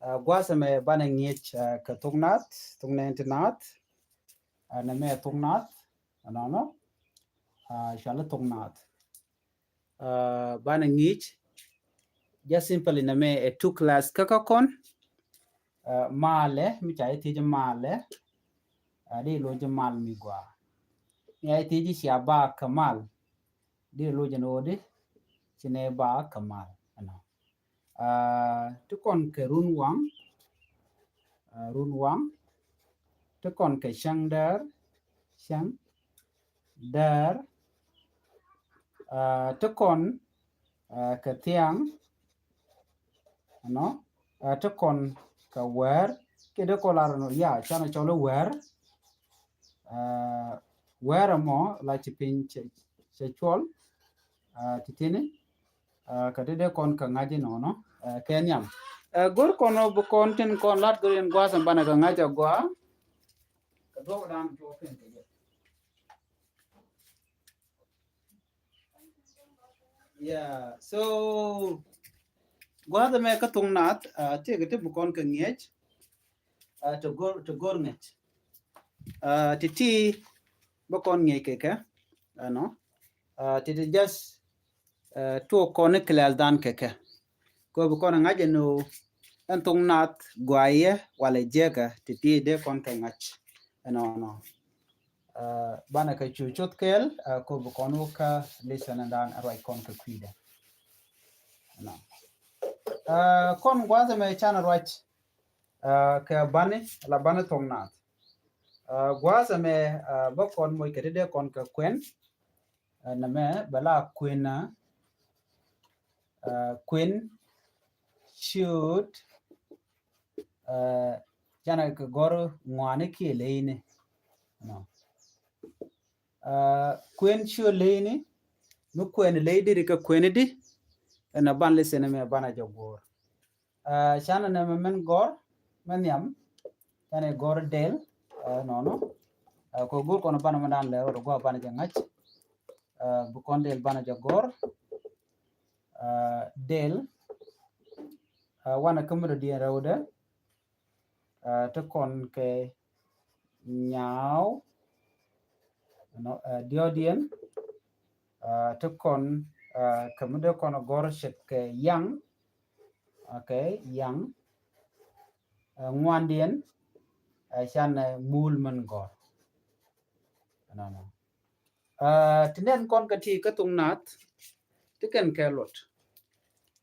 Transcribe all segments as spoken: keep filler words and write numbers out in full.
Gua̱a̱th ɛmɛ banɛ ŋi̱eec kɛ thok naath, thok nɛɛni ti naath. Nɛmɛ thok naath, ɛnɔnɔ. Cuali thok naath. Banɛ ŋi̱eec. Just simply nɛmɛ ɛ two class kä kä kɔn. Malɛ, mi ca i̱ thiec malɛ. Di loc mal mi gua. Mi ca i̱ thiec cia ba kɛ mal. Di loc ɛn ɣöö di ci nɛ ba kɛ mal. Ɛnɔ. Ti kɔn kɛ run waŋ. Run waŋ. Ti kɔn kɛ cäŋ däär, cäŋ däär. Ti kɔn kɛ thiaŋ. Ɛnɔ. Ti kɔn kɛ wäär. Kiɛ dee kɔn lar ɛnɔ, ya, canɛ cɔl i̱ wäär. Wäär ɛmɔ la ci piny cɛ cuɔl. Ti tini. Kɛ ti dee kɔn kɛ ŋa̱c inɔnɔ kɛ nhiam. Go̱r kɔn ɔ bi kɔn tin kɔn lat go̱r in gua̱a̱th ɛn banɛ kɛ ŋa̱c agua. Kɛ duɔk dan cuɔ piny kɛ jɛ. Yeah, so gua̱a̱th ɛmɛ kä thok naath, ti kɛ ti bi kɔn kɛ ŋi̱eec. Ti go̱r, ti go̱r ŋi̱eec. Ti ti bi kɔn ŋi̱eec kɛ kɛ. Ɛnɔ. Ti ti just tuɔk kɔn i̱ kɛ lɛl dan kɛ kɛ. Kɛ bi kɔn ŋa̱c ɛn ɣöö ɛn thok naath guayɛ walɛ jiɛkɛ ti ti dee kɔn kɛ ŋa̱c. Ɛnɔnɔ. Banɛ kɛ cu cuth kɛɛl kɛ bi kɔn wä kä lesson dan ruac kɔn kɛ kui̱dɛ. Ɛnɔ. Kɔn gua̱a̱th ɛmɛ canɛ ruac kɛ bani la bani thok naath. Gua̱a̱th ɛmɛ bä kɔn moc kɛ ti dee kɔn kɛ kuɛn. Nɛmɛ bɛ la kuɛn a kuɛn ciöt. Canɛ kɛ gɔr ŋuani kiɛ leyni. Nɔ. Kuɛn ciöt leyni mi kuɛn ley diri kɛ kuɛn di. Ɛn a ban lesson ɛmɛ banɛ jɛ guɔr. Canɛ nɛmɛ mɛn gɔr mɛ nhiam. Canɛ gɔr del. Nɔnɔ. Kɛ go̱r kɔn banɛ mɛ dan lɛ rɔ gɔr banɛ jɛ ŋa̱c. Bi kɔn del banɛ jɛ gɔr. Del. Wanɛ kä mi dɔ diɛn rɛwdɛ. Ti kɔn kɛ nyaaw. Diɔdiɛn. Ti kɔn kɛ mi dee kɔn gɔr ce̱tkɛ yaŋ. Okay, yaŋ. Ŋuandiɛn. Canɛ mul mɛn gɔr. Nɔnɔ. Ti nɛn kɔn kɛ ti kä thok naath ti kɛn kɛ luɔt.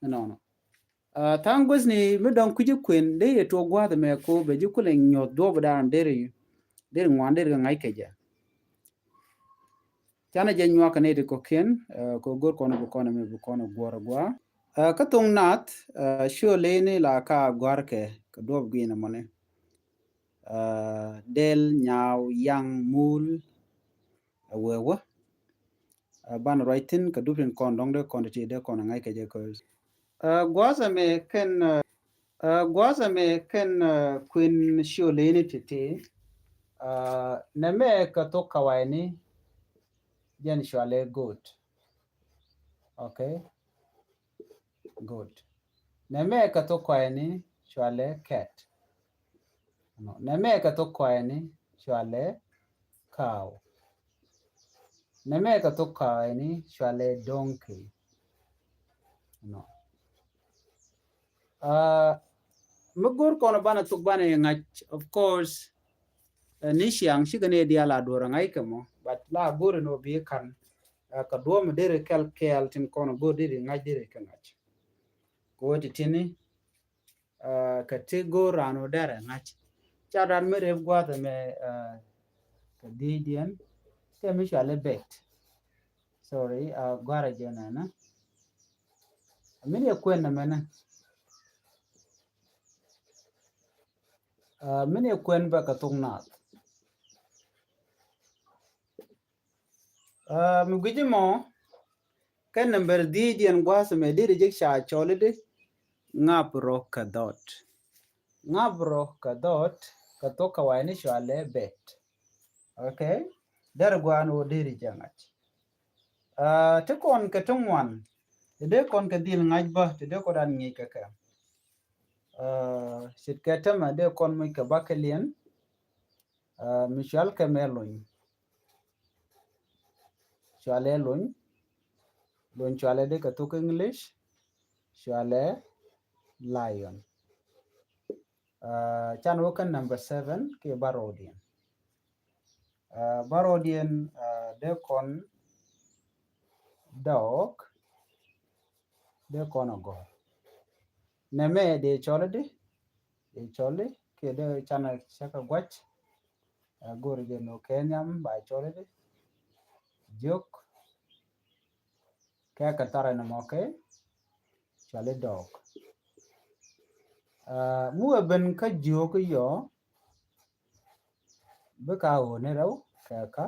Nɔnɔ. Tha̱a̱ŋ guäthni mi dɔ̱ŋ kui̱c i̱ kuën dee yɛ tuɔɔk gua̱a̱th ɛmɛ ko bɛ ji̱ kulɛ nyuɔ̱th duɔ̱ɔ̱p dan deri, deri ŋuan deri kɛ ŋa̱c kɛ jɛ. Canɛ jɛ nyuak kɛ nɛy ti kɔ̱kiɛn kɛ go̱r kɔn bi kɔn ɛmɛ bi kɔn ɛ guɔ̱r ɛ gua̱a̱. Kä thok naath ciöt leyni la ka gua̱a̱r kɛ kɛ duɔ̱ɔ̱p gui̱n ɛmɔni. Del, nyaaw, yaŋ, mul, ɛ wee wä. Banɛ ruac thi̱n kɛ dup tin kɔn dɔ̱ŋ dee kɔn ti ti dee kɔn ɛ ŋa̱c kɛ jɛ kööl. Gua̱a̱th ɛmɛ kɛn gua̱a̱th ɛmɛ kɛn kuën ciöt leyni ti ti. Nɛmɛ kɛ thok kawayni jɛn cualɛ go̱o̱t. Okay. Good. Nɛmɛ kɛ thok kɔayni cualɛ cat. Nɛmɛ kɛ thok kɔayni cualɛ cow. Nɛmɛ kɛ thok kɔayni cualɛ donkey. Nɔ. Mi go̱r kɔn banɛ thok banɛ ŋa̱c, of course, ni ciaŋ cikɛ ni diaal a duɔr ŋa̱c kɛ mɔ, but la go̱r ni wä bi kan kɛ duɔ̱ɔ̱p mi deri kɛl kɛɛl tin kɔn go̱r deri ŋa̱c deri kɛ ŋa̱c. Kɛ wä ti tini kɛ ti go̱r ran wä derɛ ŋa̱c. Ca dan mi rep gua̱a̱th ɛmɛ kɛ dhiecdiɛn tɛ mi cuali bet. Sorry, gua̱a̱rɛ jɛ nɛnɛ. Min yɛ kuɛn nɛmɛnɛ. Min yɛ kuɛn bɛ kɛ thok naath. Mi gui̱ci mɔ kɛ nɛmbɛr dhiecdiɛn gua̱a̱th ɛmɛ deri jek ca cɔli di ŋap rɔ kɛ dhɔt. Ŋap rɔ kɛ dhɔt kɛ thok kawayni cualɛ bet. Okay. Derɛ gua̱a̱n wä deri jɛ ŋa̱c. Ti kɔn kɛ ti ŋuan ti dee kɔn kɛ dhil ŋa̱c bä ti dee kɔn dan ŋi̱i̱c kɛ kɛ. Aa, ce̱tkɛ täämɛ dee kɔn moc kɛ bäkɛliɛn, aa, mi cɔalkɛ mɛ luny. Cɔalɛ luny. Luny cɔalɛ dee kɛ thok English, cɔalɛ lion. Aa, canɛ wä kä number seven kiɛ bärɔwdiɛn. Aa, bärɔwdiɛn, aa, dee kɔn dɔɔk, dee kɔn agɔr. Nɛmɛ dee cɔl i̱di, dee cɔl i̱ kiɛ dee canɛ cɛ kɛ gua̱c. Aa, go̱o̱ri jɛ nɔ kɛ nhiam ba cɔl i̱di. Jiök, kɛ kɛ tharɛ ni mɔ kɛ cɔl i̱ dɔɔk. Aa, mi wee ben kä jiök i̱ yɔ, bikɛ a ɣöö ni rɛw kɛ kä,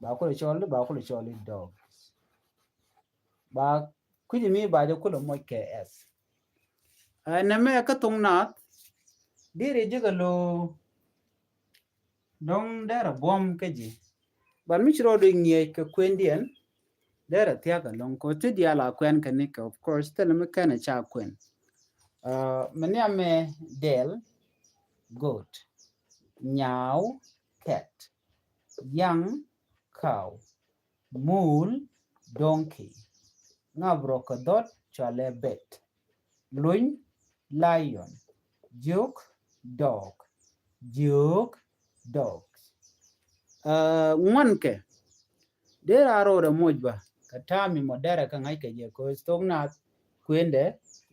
ba kulɛ cɔl i̱, ba kulɛ cɔl i̱ dɔɔk. Ba kui̱c mi ba jɛ kulɛ moc kɛ S. Aa, nɛmɛ kä thok Naath, deri ji̱ kɛ lo̱o̱, dɔ̱ŋ derɛ buɔ̱m kä ji̱. But mi ci rɔɔdu ŋi̱eec kɛ kuëndiɛn, derɛ thia̱k ɛlɔ̱ŋ kɛ ti diaal a kuɛn kɛ nikɛ, of course, thilɛ mi kɛn ɛ ca kuɛn. Aa, mi nhiam mɛ dɛl, goat, nyaw, cat, yaŋ, cow, mul, donkey, ŋabrɔ kɛ dhɔt cɔalɛ bet, luny, lion, jiök, dɔɔk, jiök, dɔɔk. Aa, ŋuankɛ dee raa rɔɔdɛ moc bä kɛ ta̱a̱ mi mɔ derɛ kɛ ŋa̱c kɛ jɛ, kɛ thok Naath kuëndɛ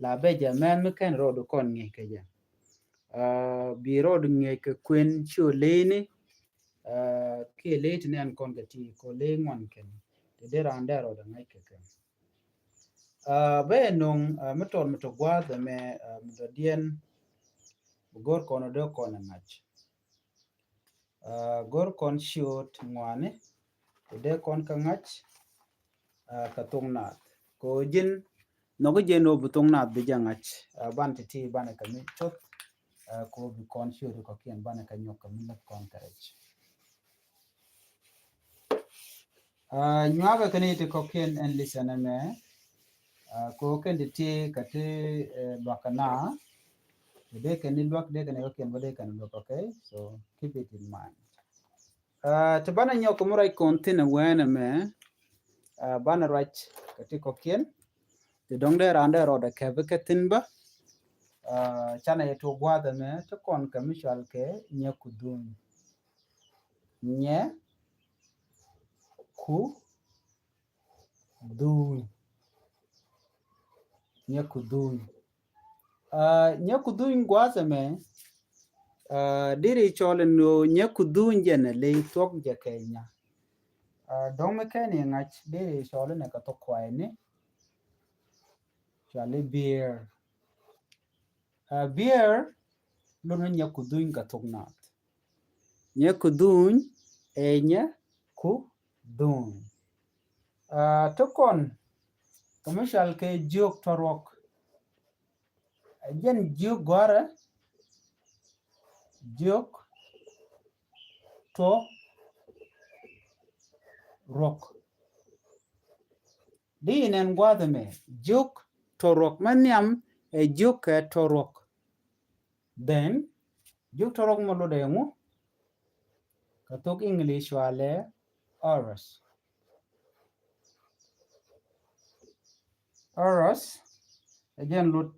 la bɛ jɛ mɛn mi kɛn rɔɔdu kɔn ŋi̱eec kɛ jɛ. Aa, bi rɔɔdu ŋi̱eec kɛ kuën ci ɔ leyni, aa, kiɛ ley ti nɛn kɔn kɛ ti kɔ ley ŋuan kɛn ti dee raan dee rɔɔdɛ ŋa̱c kɛ kɛn. Aa, bɛ nöŋ, aa, mi tɔt mi tɔ gua̱a̱th ɛmɛ, aa, mi dɔ̱diɛn, bi go̱r kɔn ɔ dee kɔn ɛ ŋa̱c. Aa, go̱r kɔn ciöt ŋuani, bi dee kɔn kä ŋa̱c, aa, kä thok Naath. Kɛ ɣöö ji̱n nhɔk ji̱n ɣöö bi thok Naath bi jɛ ŋa̱c, aa, banɛ ti̱ti̱ banɛ kɛ mi coth, aa, kɛ ɣöö bi kɔn ciöt kɔ̱kiɛn banɛ kɛ nyɔk kɛ mi lät kɔn kɛ rɛc. Aa, nyuakɛ kɛn i̱ ti kɔ̱kiɛn ɛn listen ɛmɛ. Aa, ko kɛn ti ti kɛ ti, eh, luakä na. Ti dee kɛn ni luak, dee kɛn ni kɔ̱kiɛn bä dee kɛn ni luak, okay? So keep it in mind. Aa, ti banɛ nyɔk kɛ mi ruac kɔn thin ɛ wɛn ɛmɛ. Aa, banɛ ruac kɛ ti kɔ̱kiɛn. Ti dɔ̱ŋ dee raan dee rɔɔdɛ kɛpi kɛ thin bä. Aa, canɛ yɛ tuɔk gua̱a̱th ɛmɛ ti kɔn kɛ mi cual kɛ nyɛ ku dhuny. Nyɛ ku dhuny. Nyɛ ku dhuny. Aa, nyɛ ku dhuny gua̱a̱th ɛmɛ, aa, diri cɔl in ɣöö nyɛ ku dhuny jɛn ɛ ley thuɔ̱k jɛ kɛ nya. Aa, dɔ̱ŋ mi kɛn i̱ ŋa̱c diri cɔl in ɛ kɛ thok kuayni. Cɔal i̱ beer. Aa, beer, lot ni nyɛ ku dhuny kɛ thok Naath. Nyɛ ku dhuny, ɛ nyɛ ku dhuny. Aa, ti kɔn kɛ mi cual kɛ jiök tɔruɔk. Ɛ jɛn jiök gɔ̱rɛ, jiök tɔruɔk. Di inɛn gua̱a̱th ɛmɛ, jiök tɔruɔk, mɛ nhiam ɛ jiök kɛ tɔruɔk. Then jiök tɔruɔk mɔ lotdɛ ɛŋu? Kɛ thok English cualɛ oros. Oros ɛ jɛn lot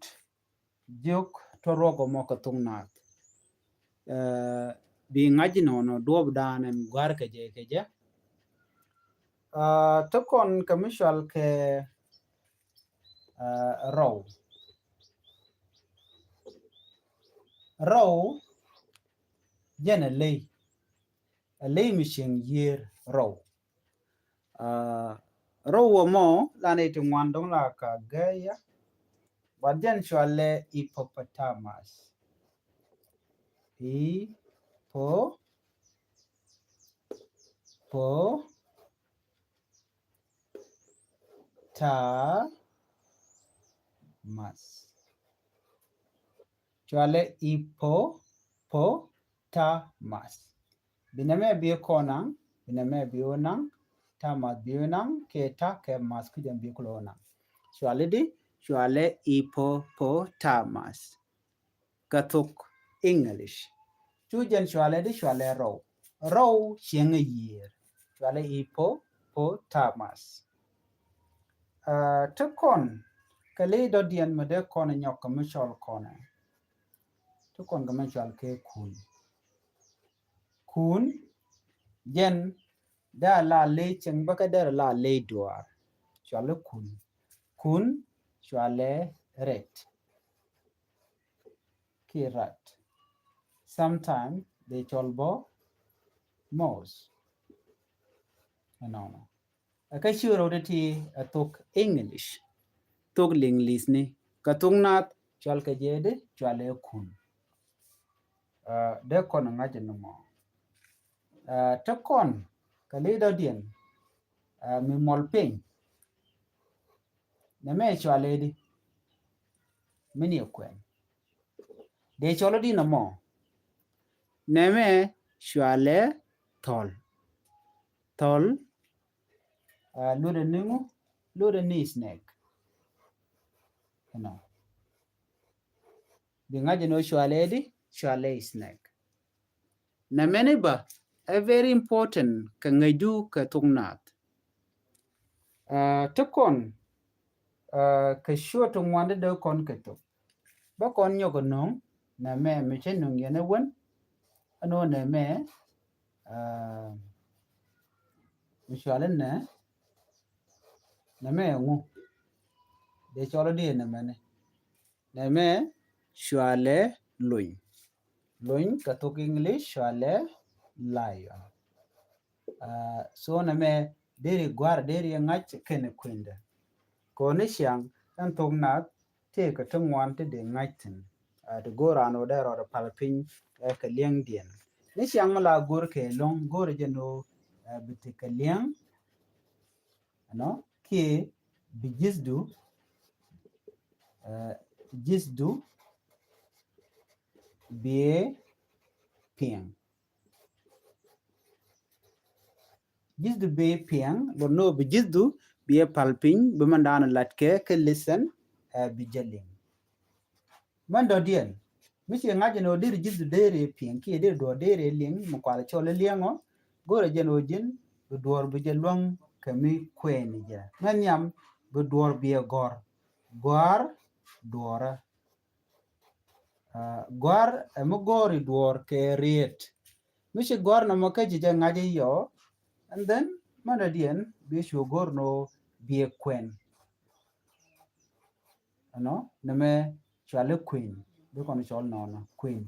jiök tɔruɔk ɛmɔ kɛ thok Naath. Aa, bi ŋa̱c inɔnɔ duɔ̱ɔ̱pdan ɛn gua̱r kɛ jɛ kɛ jɛ. Aa, ti kɔn kɛ mi cual kɛ, aa, rɔw. Rɔw jɛn ɛ ley. Ɛ ley mi cieŋ yiër rɔw. Aa, rɔw wä mɔ la nɛy ti ŋuan dɔ̱ŋ la ka gɛyä. But jɛn cualɛ hippopotamus. Hippo, po, ta, mas. Cualɛ hippo, po, ta, mas. Bi nɛmɛ bi kɔn naŋ, bi nɛmɛ bi wä naŋ, ta, mas bi wä naŋ, kɛ ta kɛ mas kui̱c ɛn bi kulɛ wä naŋ. Cualɛ di, cualɛ hippopotamus. kɛ thok English. Cu jɛn cualɛ di cualɛ rɔw. Rɔw cieŋ a yiër. Cualɛ hippopotamus. Ti kɔn kɛ ley dɔ̱diɛn mi dee kɔn nyɔk kɛ mi cɔl kɔnɛ. Ti kɔn kɛ mi cual kɛ kun. Kun jɛn dee a la ley cieŋ bä kä dee a la ley duaar. Cualɛ kun. Kun cualɛ ret. Ki rat. Sometimes dee cɔl bä mouse. Ɛnɔnɔ. Ɛ kä ciö rɛw ti ti ɛ thok English. Thok Liŋlith ni. Kɛ thok naath cual kɛ jɛ di cual ɛ kun. Dee kɔn ŋa̱c ni mɔ. Te kɔn kɛ ley dɔ̱diɛn mi mɔl piny. Nɛmɛ cualɛ di mi ni ɛ kuɛn. Dee cɔl di nɔmɔ. Nɛmɛ cualɛ thɔl. Thɔl. Luɔtdɛ ni ŋu? Luɔtdɛ ni snake. Ɛnɔ. Bi ŋa̱c ɛn ɣöö cualɛ di cualɛ snake. Nɛmɛni bä ɛ very important kɛ ŋäcdu kɛ thok naath. Ti kɔn kɛ cuɔ ti ŋuan di dee kɔn kɛ thok. Bä kɔn nyɔk ɛ nöŋ nɛmɛ mi cɛ nöŋ yɛn ɛ wän. Ɛn ɣöö nɛmɛ mi cualɛ nɛ nɛmɛ ŋu? Dee cɔl di nɛmɛni. Nɛmɛ cualɛ lony. Lony kɛ thok English cualɛ lion. So nɛmɛ deri gua̱r deri ŋa̱c kɛnɛ kuendɛ. Kɔni ciaŋ ɛn thok naath tëëkɛ ti ŋuan ti dee ŋa̱c thi̱n. Ti go̱o̱r an ɣöö dee rɔɔdɛ pal piny kɛ liɛŋdiɛn. Ni ciaŋ mi la go̱o̱r kɛ lo̱ŋ go̱o̱r jɛ ni ɣöö bi ti kɛ liɛŋ. Ɛnɔ kiɛ bi ji̱thdu, ji̱thdu biɛ piɛŋ. Ji̱thdu biɛ piɛŋ luɔt ni ɣöö bi ji̱thdu biɛ pal piny bi mɛn daanɔ latkɛ kɛ listen bi jɛ liŋ. Mɛn dɔ̱diɛn mi ci ŋa̱c ɛn ɣöö deri ji̱thdu deri piɛŋ kiɛ deri duɔ̱ɔ̱r deri liŋ mi kual cɔl liɛŋɔ. Go̱o̱rɛ jɛn ɣöö ji̱n bi duɔ̱ɔ̱r bi jɛ luäŋ kɛ mi kuɛɛni jɛ mɛ nhiam bi duɔ̱ɔ̱r biɛ gɔ̱r. Gɔ̱a̱r duɔ̱ɔ̱rä. Gɔ̱a̱r ɛ mi gɔ̱r i̱ duɔ̱ɔ̱r kɛ riet. Mi ci gɔ̱a̱r nɔmɔ kä ci jɛ ŋa̱c i̱ yɔ. And then mɛn dɔ̱diɛn bi cu go̱r ni ɣöö biɛ kuɛn. Ɛnɔ nɛmɛ cualɛ kuɛn bi kɔn cɔl nɔnɔ kuɛn.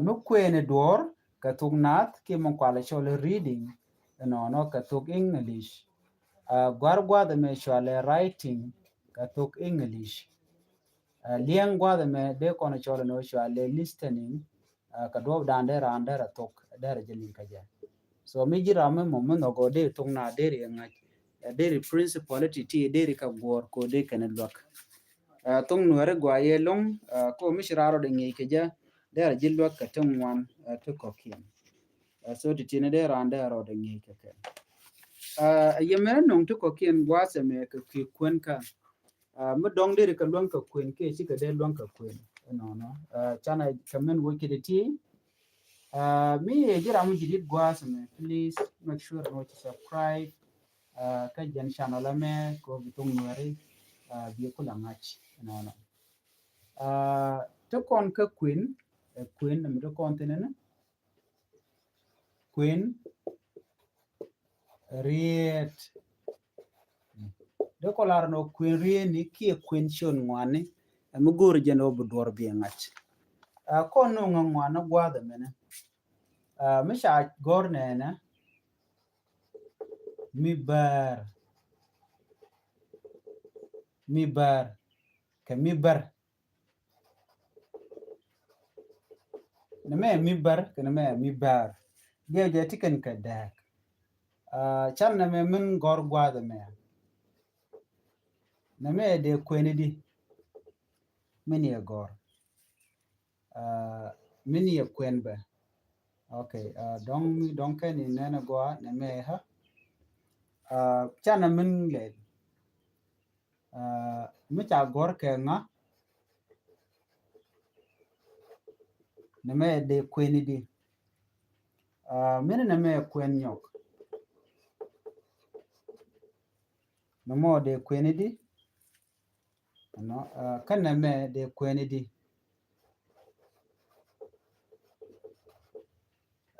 Mi kuɛn i̱ duɔ̱ɔ̱r kɛ thok naath kiɛ mi kualɛ cɔl i̱ reading. Ɛnɔnɔ kɛ thok English. Gɔ̱a̱r gua̱a̱th ɛmɛ cualɛ writing kɛ thok English. Liɛŋ gua̱a̱th ɛmɛ dee kɔn cɔl ɛnɔ cualɛ listening. Kɛ duɔ̱ɔ̱p dan dee raan dee rɛ thok dee rɛ jɛ liŋ kɛ jɛ. So mi ji̱ ram mi mɔ mi nhɔk ɔ deri thok na deri ɛ ŋa̱c. Deri principal ti ti deri kɛ guɔ̱ɔ̱r ko dee kɛn luäk. Thok nuɛri gua yɛ loŋ ko mi ci raan rɔ dee ŋi̱i̱c kɛ jɛ dee rɛ ji̱ luäk kɛ ti ŋuan ti kɔ̱kiɛn. So ti ti ni dee raan dee rɔ dee ŋi̱i̱c kɛ kɛn. Yɛ mɛn no̱ŋ ti kɔ̱kiɛn gua̱a̱th ɛmɛ kɛ kui̱ kuɛn kä. Mi dɔ̱ŋ deri kɛ luäŋ kɛ kuɛn kiɛ cikɛ dee luäŋ kɛ kuɛn. Ɛnɔnɔ canɛ kɛ mɛn wec kɛ ti ti. Mi yɛ ji̱ ram mi ji̱ dit gua̱a̱th ɛmɛ please make sure ni wec subscribe. Kä jɛn channel ɛmɛ kɛ wä bi thok nuɛri bi kula ŋa̱c. Ɛnɔnɔ ti kɔn kä kuɛn. Kuɛn ɛmɛ ti kɔn thin ɛnɛ. Kuɛn riet. Dee kɔ lar nɔ kuɛn riet ni kiɛ kuɛn ciön ŋuani. Ɛmi go̱o̱r jɛn ɔ bi duɔr biɛ ŋa̱c. Kɔn no̱ŋ ŋuani gua̱a̱th ɛmɛnɛ. Mi ca gɔ̱r nɛnɛ mi bär. Mi bär kɛ mi bär. Nɛmɛ mi bär kɛ nɛmɛ mi bär. Jɛ jɛ ti kɛn kɛ dääk. Can nɛmɛ min gɔr gua̱a̱th ɛmɛ. Nɛmɛ dee kuɛn idi min yɛ gɔr. Min yɛ kuɛn bɛ. Ok. Dɔŋ mi dɔŋ kɛn in nɛnɛ gɔaa nɛmɛ ha. Can nɛ min lɛl. Mi ca gɔr kɛ ŋa. Nɛmɛ dee kuɛn i̱di? Aa, mini nɛmɛ kuɛn nyɔk. Nɛmɔ dee kuɛn i̱di? Ɛnɔ, aa, kä nɛmɛ dee kuɛn i̱di?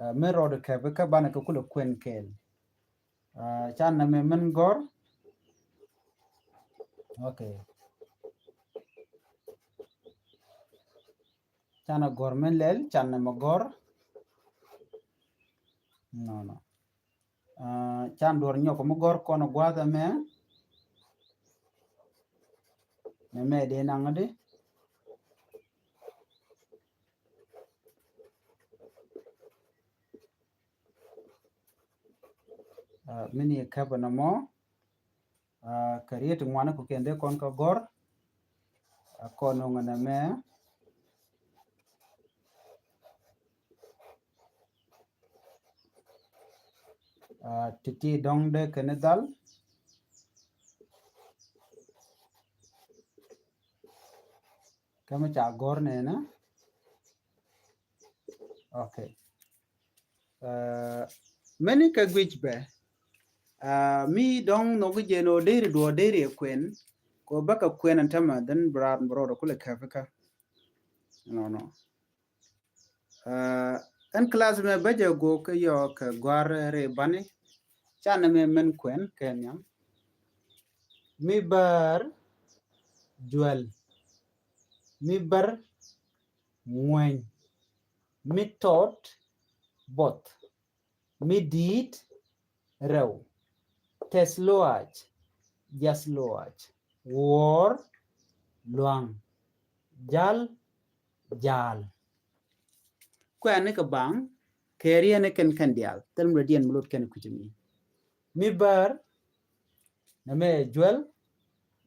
Aa, mi rɔɔd kɛpi kä banɛ kɛ kulɛ kuɛn kɛɛl. Aa, can nɛmɛ min gɔr. Okay. Can a gɔr min lɛl, can nɛmɛ gɔr. No, no. Aa, can duɔr nyɔk mi gɔr kɔn gua̱a̱th ɛmɛ. Nɛmɛ dee naŋ di. Aa, mini kɛpɛ nɔmɔ. Aa, kɛ riet ŋuani ku kɛn dee kɔn kä gɔr. Aa, kɔn nuŋ nɛmɛ. Aa, ti̱ti̱ dɔ̱ŋ dee kɛn dhal. Kä mi ca gɔr nɛnɛ. Okay. Aa, mini kɛ guic bɛ. Aa, mi dɔ̱ŋ nhɔk jɛn ɔ deri duɔ deri ɛ kuɛn. Kɔ bä kɛ kuɛn ɛn tämɛ dhin bi raar bi rɔɔd ɛ kulɛ kɛpikä. Nɔnɔ. Aa, ɛn class mɛ bä jɛ gok kɛ yɔ kɛ gɔar ri bani. Can mɛ mɛn kuɛn kɛ nhiam. Mi bär juɛl. Mi bär ŋuɛny. Mi tɔt both. Mi di̱i̱t rɛw. Tɛth luaac. Jath luaac. Wuɔ̱ɔ̱r. Lua̱ŋ. Jal. Jaal. Kuɛn ni kɛ baŋ kɛ riɛn ni kɛn kɛn diaal thil mi rɔ diɛn mi lot kɛn kui̱c mi. Mi bär. Nɛmɛ juɛl.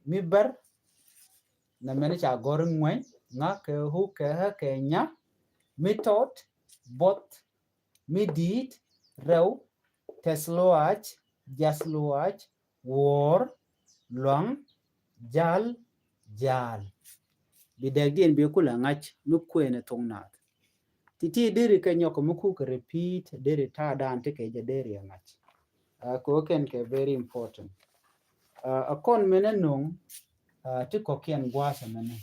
Mi bär. Nɛmɛ ni ca gɔr ŋuɛny ŋa kɛ hu kɛ hä kɛ nya. Mi tɔt both. Mi di̱i̱t rɛw. Tɛth luaac. Jath luaac. Wuɔ̱ɔ̱r. Lua̱ŋ. Jal. Jaal. Bi dɛkdiɛn bi kulɛ ŋa̱c mi kuënɛ thok naath. Ti̱ti̱ deri kɛ nyɔk mi kukɛ repeat deri ta̱a̱ daan ti kɛ jɛ deri ɛ ŋa̱c. Aa, kɛ ɣöö kɛn kɛ very important. Aa, a kɔn mɛnɛ no̱o̱ŋ, aa, ti kɔ̱kiɛn gua̱a̱th ɛmɛnɛ.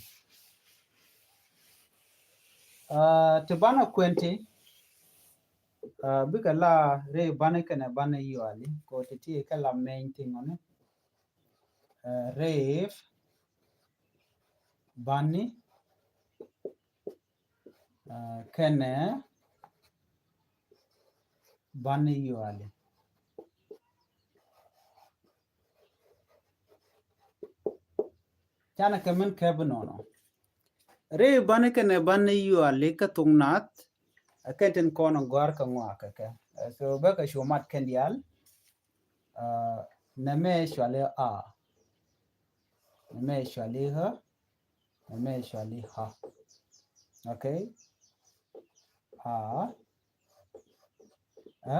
Aa, ti banɛ kuɛn ti, aa, bikɛ la rɛy bani kɛnɛ bani yuali kɛ ɣöö ti̱ti̱ kɛ la mɛny ti ŋɔni. Aa, rɛy bani, aa, kɛnɛ bani yuali. Canɛ kɛ min kɛ bi nɔnɔ. Ri bani kɛnɛ bani yuali kä thok naath. Ɛ kɛn tin kɔn gɔ̱a̱r kɛ ŋɔak kɛ kɛ. Ɛ, so bɛ kɛ cu mat kɛn diaal. Aa, nɛmɛ cuali a. Nɛmɛ cuali ɣä. Nɛmɛ cuali ɣä. Okay. A. Ɛ.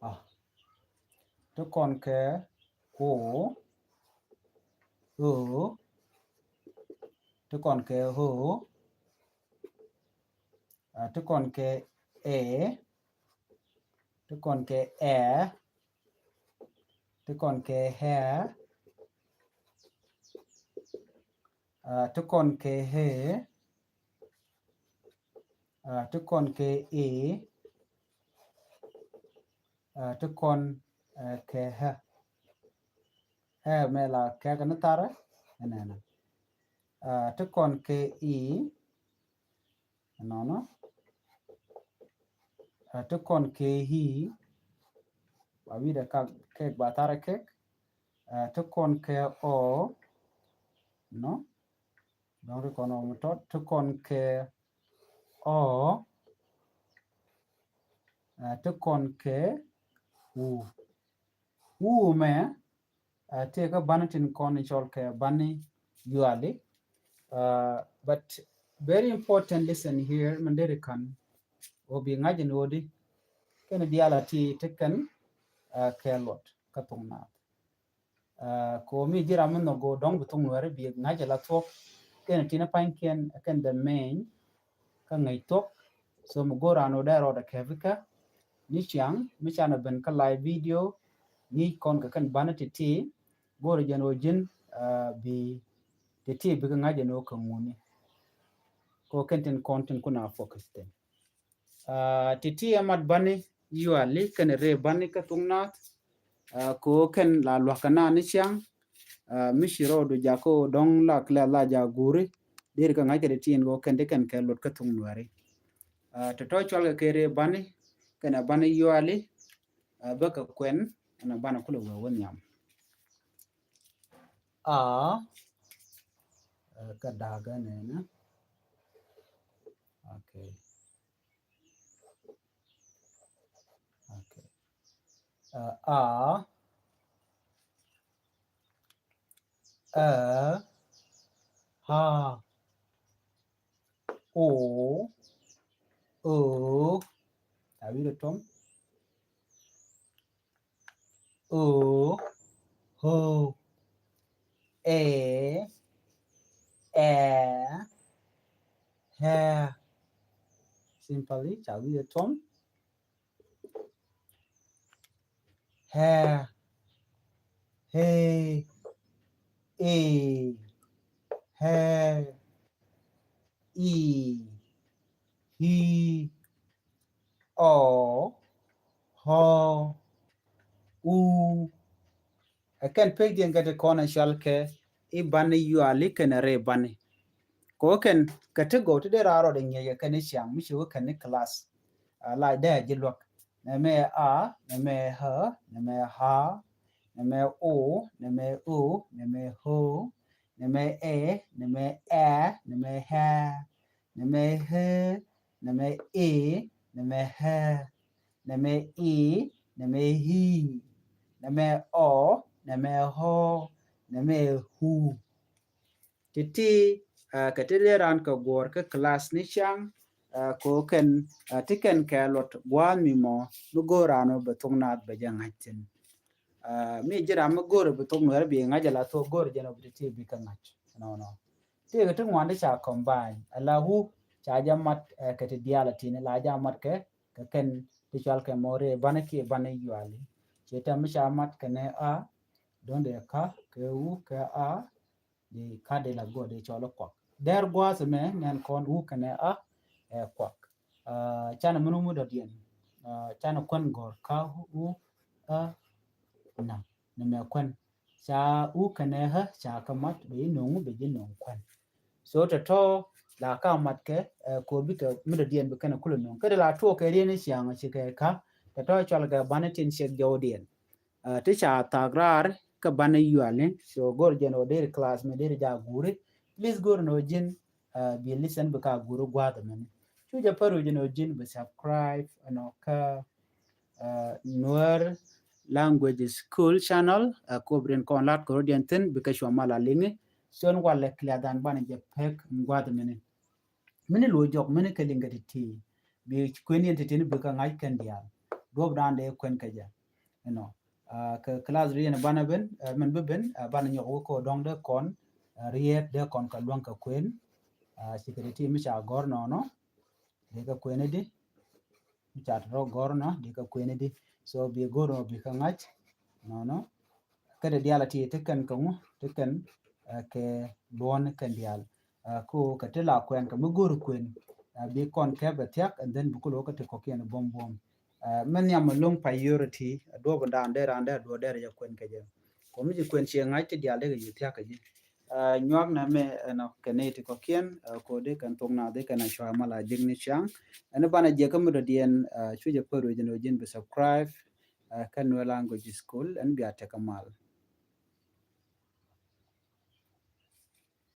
A. Ti kɔn kɛ o. O. Ti kɔn kɛ o. A, ti kɔn kɛ ɛ. Ti kɔn kɛ ɛ. Ti kɔn kɛ ɛ. A, ti kɔn kɛ ɛ. A, ti kɔn kɛ ɛ. A, ti kɔn, ɛ, kɛ ɛ. Ɛ mɛ la kɛ kɛ ni tharɛ. Ɛnɛnɛ. A, ti kɔn kɛ i. Nɔnɔ. Ɛ, ti kɔn kɛ i̱. Ba wi̱dɛ kak kɛk ba tharɛ kɛk. Ɛ, ti kɔn kɛ ɔ. Nɔ. Dɔ̱ŋ ti kɔn ɔ mi tɔt. Ti kɔn kɛ ɔ. Ɛ, ti kɔn kɛ u. U mɛ, ɛ, tëë kä bani tin kɔn cɔl kɛ bani yuali. Ɛ, but very important lesson here, min deri kan ɔ bi ŋa̱c in ɣöödi kɛn diaal a ti ti kɛn, ɛ, kɛ luɔt kä thok naath. Ɛ, kɛ ɣöö mi ji̱ ram mi nhɔk go̱o̱r dɔ̱ŋ bi thok nuɛɛri bi ŋa̱c ala thuɔ̱k kɛn tin pa̱nykiɛn kɛn the main. kä ŋäc thuɔ̱k. So mi go̱o̱r an ɣöö dee rɔɔdɛ kɛpikä ni ciaŋ mi canɛ ben kä live video, ŋi̱i̱c kɔn kɛ kɛn banɛ ti̱ti̱, go̱o̱rɛ jɛn ɣöö ji̱n, ah, bi ti̱ti̱ bikɛ ŋa̱c ɛn ɣöö kɛ ŋuni. Kɛ ɣöö kɛn tin kɔn tin kun a focus thi̱n. Ah, ti̱ti̱ ɛ mat bani yuali kɛnɛ rɛy bani kä thuk naath. Ah, kɛ ɣöö kɛn la lua̱k kɛ naath ni ciaŋ. Ah, mi ci rɔɔdu jakä ɣöö dɔ̱ŋ la kɛ lɛ la jakä guuri. Deri kɛ ŋa̱c kɛ ti̱ti̱ ɛn ɣöö kɛn ti kɛn kɛ luɔt kä thuk nuɛri. Ah, tɔ̱tɔ̱ cual kɛ kɛ rɛy bani kɛnɛ bani yuali. Ah, bä kɛ kuɛn ɛn a banɛ kulɛ wee wä nhiam. Ah, eh, kä da̱a̱k ɛn ɛnɛ. Okay. Okay. Uh, a, ɛ, ha, o, ö, a wi̱i̱ rɛ tom. Ö, ho, ɛ, ɛ, hɛ. Simply, ca wi̱i̱ rɛ tom. Hɛ, he, e, hɛ, i, hi, ɔ, hɔ, u. Ɛ kɛn pek diɛn kɛ ti kɔn ɛ cual kɛ i̱ bani yuali kɛnɛ rɛy bani. Kɛ wä kɛn kɛ ti gɔw ti dee raar rɔɔdɛ ŋi̱eec kɛ kɛn i̱ ciaŋ mi ci wä kɛn i̱ class. A, la dee a ji̱ luäk. Nɛmɛ a, nɛmɛ hä, nɛmɛ ha, nɛmɛ o, nɛmɛ ö, nɛmɛ ho, nɛmɛ ɛ, nɛmɛ ɛ, nɛmɛ hɛ, nɛmɛ he, nɛmɛ e, nɛmɛ hɛ, nɛmɛ i, nɛmɛ hi, nɛmɛ ɔ, nɛmɛ hɔ, nɛmɛ hu. Ti̱ti̱, ah, kɛ ti dee raan kɛ guɔ̱ɔ̱r kä class ni ciaŋ, ah, kɛ ɣöö kɛn, ah, ti kɛn kɛ luɔt gua̱a̱th mi mɔ mi go̱o̱r raan ɣöö bɛ thok naath bɛ jɛ ŋa̱c thi̱n. Ah, mi ji̱ ram mi go̱o̱r bɛ thok nuɛr bi ŋa̱c ala thok go̱o̱r jɛn ɣöö bi ti̱ti̱ bikɛ ŋa̱c. Nɔnɔ. Tëëkɛ ti ŋuan ti ca combine ala wu ca jɛ mat, eh, kɛ ti diaal a ti̱ni la jɛ mat kɛ, kɛ kɛn ti cual kɛ mɔ rɛy bani kiɛ bani yuali. Ciɛ tɛm mi ca mat kɛnɛ a, do̱n dee ka kɛ wu kɛ a, di ka di la go̱o̱r di cɔl kuak. Dɛr gua̱a̱th mɛ nɛn kɔn wu kɛnɛ a, ɛ kuak. Ah, canɛ mini mu dɔ̱diɛn. Ah, canɛ kuɛn gɔ̱r ka wu a na. Ni mɛ kuɛn. Ca wu kɛnɛ hä ca kä mat bɛ ji̱ no̱ŋ bɛ ji̱ no̱ŋ kuɛn. So tɔ̱tɔ̱ la ka mat kɛ, ɛ, ko bikɛ mi dɔ̱diɛn bi kɛnɛ kulɛ no̱ŋ. Kä di la tuɔɔk kɛ riɛn i̱ ciaŋ ci kɛ ka tɔ̱tɔ̱ cual kɛ bani tin ciek jɔwdiɛn. Ah, ti ca thak raar kä bani yuali. So go̱r jɛn ɔ deri class mi deri ja guri. Please go̱r ni ɔ ji̱n, ah, bi listen bi ka guri gua̱a̱th mini. Cu jɛ pär ɔ ji̱n ɔ ji̱n bi subscribe ɛnɔ kä, ah, Nuer Language School channel, ah, kobrin kɔn lat kɛ rɔdiɛn thin bi kä cua mal a liŋi. Cɔn walɛ clear than bani jɛ pek gua̱a̱th mini. Mini luɔ jɔk mini kɛ liŋ kɛ ti̱ti̱. Bi kuën yɛn ti̱ti̱ ni bi kɛ ŋa̱c kɛn diaal. Duɔp dan dee kuën kɛ jɛ. You know. Ah, kɛ class ri yɛn banɛ ben, ah, mɛn bi ben, ah, banɛ nyɔk wä kɛ dɔ̱ŋ dee kɔn, ah, riet dee kɔn kɛ luäŋ kɛ kuën. Ah, ci kɛ ti̱ti̱ mi ca gɔ̱r nɔnɔ. Dee kɛ kuën di. Mi ca tɔ̱ gɔ̱r nɔ di kɛ kuën di. So bi go̱r nɔ bi kɛ ŋa̱c nɔnɔ. Kä dee diaal a ti ti kɛn kɛ ŋu ti kɛn, eh, kɛ luɔn kɛn diaal. Eh, ko kɛ ti la kuɛn kɛ mi go̱r kuën, eh, bi kɔn kɛ bɛ thiak and then bi kulɛ wä kä ti kɔkiɛn buɔm buɔm. Eh, mɛ nhiam mi loŋ priority, eh, duɔp dan dee ran dee duɔ dee rɛ jɛ kuën kɛ jɛ. Kɔ mi ci kuën ciɛ ŋa̱c ti diaal dee kɛ yi thiak kɛ ji̱. Ah, nyuak nɛ mɛ, eh, ɛnɔ kɛ nɛy ti kɔkiɛn, ah, kodi kɛn thok na dhi kɛn a cua mal a jek ni ciaŋ. Ɛn banɛ jek kä mi dɔ̱diɛn, ah, cu jɛ pär wec ni wec ji̱n bi subscribe, ah, kä Nuer Language School, ɛn bia tek kä mal.